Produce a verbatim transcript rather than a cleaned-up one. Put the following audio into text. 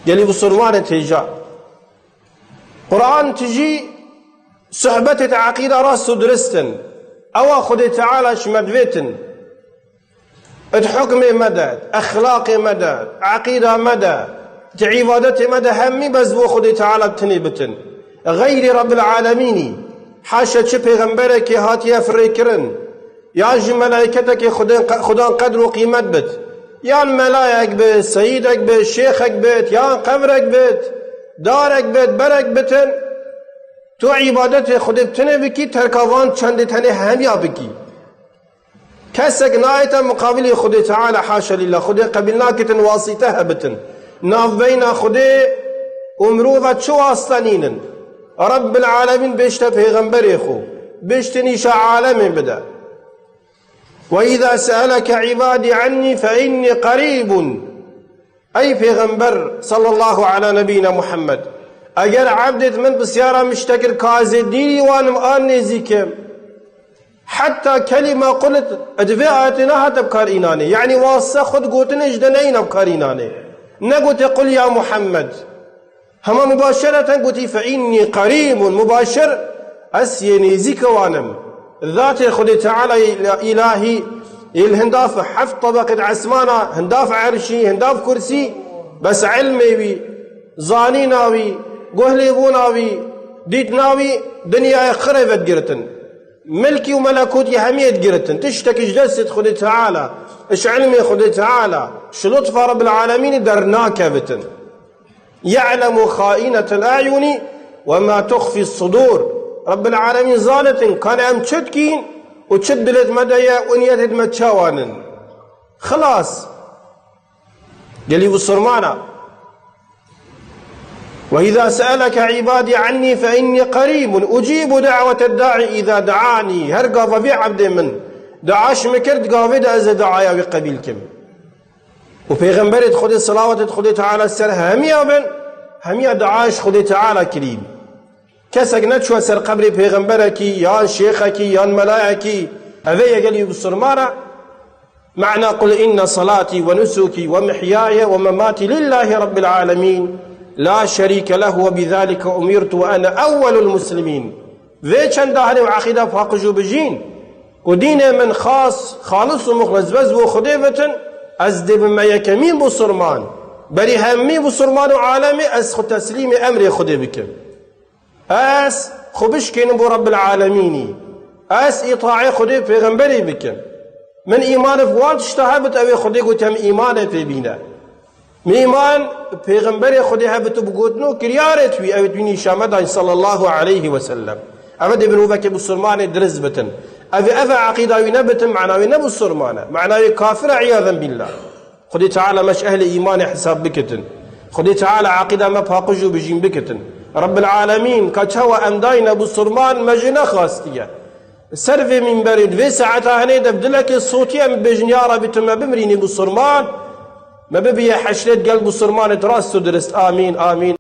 Gelî bisurmanê têja. Quran tijî sohbetê te eqîda rast û dirist in. Ewa Xwedê Teala ji me divêtin. Di hukmê me de, di exlaqê me de, di eqîda me de, di îbadetê me de hemî bes bo Xwedê Teala tinê bitin. Xeyrê Rabbil Alemînî, haşa çi pêxemberekê hatiye firêkirin, yan jî melaîketekê Xwedên qe-, Xudan qedr û qîmet bit, yan melayek bit, seyîdek bit, şêxek bit, yan qevrek bit, darek bit, berek bitin, tu îbadetê Xwedê bi tinê bikî, terka van çendê tenê hemiya bikî. Kesek nayête muqabilê Xwedê Teala, haşa lillah, Xwedê qebîl nakitin wasîte hebitin. Navbeyna Xwedê û mirova çi wasite nînin? Rabbil Alemîn bêjte pêxemberê xwe, bêjtin îşa alemê bide. Ve izâ seeleke ibadî annî fe innî qerîbun. Ey Pêxember sallallahu ala nebîna Muhammed, eger ebdêt min pisyara min ji te kir ka ez ê dîrî wan im an nêzîk im, heta kelîma qulit di vê ayetê nehate bi kar înanê. Yanî wasite xwe di gotinê ji de neyna bi kar înanê. Negote qul ya Muhammed. Hema mubaşereten gotî fe innî qerîbun. Mubaşer ez yê nêzîke wan im. Zatê Xwedê Teala îla-, îlahî, ê li hindaf heft tebeqê di esmana, hindaf erşî, hindaf kursî, bes ilmê wî, zanîna wî, guhlêbûna wî, dîtina wî, dinyayê xirê vedigiritin. Milkî û melekûtî hemiyê digiritin. Tiştekî ji destê Xwedê Teala, ji ilmê Xwedê Teala, ji lutfa Rabbil Alemînî dernakevitin. Ye'lemu xaînetel a'yuni ve ma tuxfî sudur. Rabbil Alemîn zanitin, kan em çi dikîn û çi dilêt me de ye û niyetêt me çawan in. Xilas. Gelî bisurmana. Ve izâ seeleke ibadî annî fe innî qerîbun ucîbu da'weted da'i izâ da'anî. Her gava vê ebdê min dua ji min kir, di gavê de ez ê duaya wî qebîl kim. Û pêxemberêt Xwedê, selawatêt Xwedê Teala ser hemiya bin, hemiya dua ji Xwedê Teala kirîn. Kesek neçûye ser qebrê pêxemberekî, yan şêxekî, yan melayekî, ev ê gelî bisurmana. Ma'na qul inne salatî ve nusukî ve mihyâye ve memâtî lillâhi rabbil alemîn, la şerîke leh ve bizâlike umirtu ve ene ewwelul muslimîn. Vê çenda hinê û eqîda paqij û bijîn, ku dînê min xas, xalis û muxlis bes bo Xwedê bitin, ez dê bime yekemîn bisurman. Berî hemî bisurman û alemê ez xwe teslîmê emrê Xwedê bikim. Ez xwe bişkênim bo Rabbil Alemînî. Ez îtaê Xwedê pêxemberî bikim. Min îmanê bi wan tişta hebit, ew ê Xwedê gotiye min îmanê pê bîne. Min îman pêxemberê Xwedê hebit û bi gotin û kiryarê wî, ew ê wî nîşan me dayîn sallallahu aleyhi ve sellem. Ev ê dê mirovekê bisurmanê dirist bitin. Ev ê ev eqîda wî nebitin, mena wê ne bisurman e. Mena wê kafir e, iyazen billah. Xwedê Teala me ji ehlê îmanê hesab bikitin. Xwedê Teala eqîda me paqij û bijîn bikitin. Rabbil Alemîn, ka çawa em dayne bisurman, me jê nexastiye. Ser vê mînberê, di vê saeta hinê de bi dilekê sotî em bibêjin, ya Rabî, tu me bimirînî bisurman, me bibîye heşrêt gel bisurmanêt rast û dirist. Amîn, amîn.